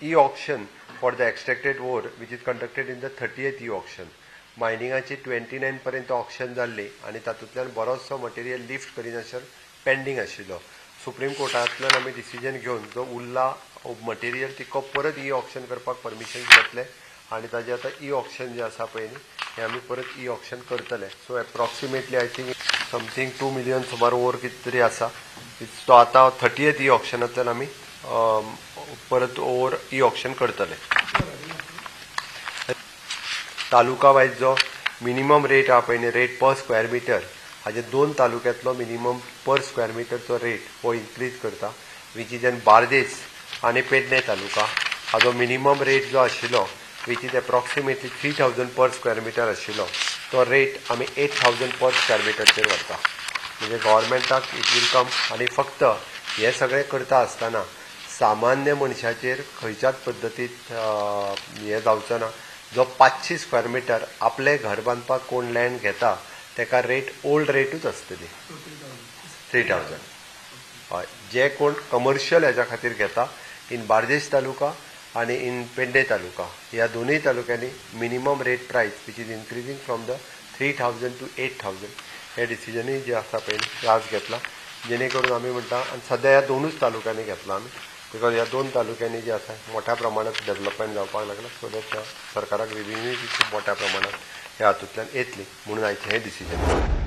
E auction for the extracted ore which is conducted in the 30th e auction. मायनिंगाची 29 पर्यंत auction जाल्ली आनी तातूंतल्यान बरोचसो मटेरियल लिफ्ट करिनासर पेंडींग आशिल्लो. सुप्रीम कोर्टांतल्यान आमी डिसिजन घेवन जो उरला मटेरियल तिको परत ई ऑक्शन करपाक परमिशन घेतले आनी ताजें आतां ई ऑक्शन जें आसा पळय न्ही हें आमी परत ई ऑक्शन करतले. So approximately I think something 2 million सुमार ओर कितें तरी आसा तो आतां 30th ई ऑक्शनांतल्यान आमी परत ओर ई ऑक्शन करतले. तालुका वायज जो मिनिमम रेट आहा पळय न्ही, रेट पर स्क्वेअर मिटर, हाजे 2 तालुक्यांतलो मिनिमम पर स्क्वेअर मिटरचो रेट हो इन्क्रीज करता, which is in Bardez आनी पेडणे तालुका. हाजो मिनिमम रेट जो आशिल्लो which is approximately 3000 per square metre आशिल्लो तो रेट आमी 8000 पर स्क्वेअर मिटरचेर व्हरता. म्हणजे गव्हर्मेंटाक it will come. आनी फक्त हे सगळें करता आसतना सामान्य मनशाचेर खंयच्याच पद्दतीत हें जावचो ना. जो 500 स्क्वेअर मिटर आपलें घर बांदपाक कोण लँड घेता तेका रेट ओल्ड रेटूच आसतली 3000. हय, जे कोण कमर्शियल हेज्या खातीर घेता इन बार्देश तालुका आनी इन पेडणे तालुका ह्या दोनूय तालुक्यांनी minimum rate price which is increasing from the 3000 to 8000 हे डिसिजनूय जे आसा पळय ते आज घेतला, जेणे करून आमी म्हणटा. आनी सद्या ह्या दोनूच तालुक्यांनी घेतला आमी, because ह्या 2 तालुक्यांनी जे आसा मोठ्या प्रमाणात डेव्हलपमेंट जावपाक लागला, सो that सरकाराक रिव्हेन्यू खूब मोठ्या प्रमाणात ह्या हातूंतल्यान येतली म्हणून आयचें हें डिसिजन.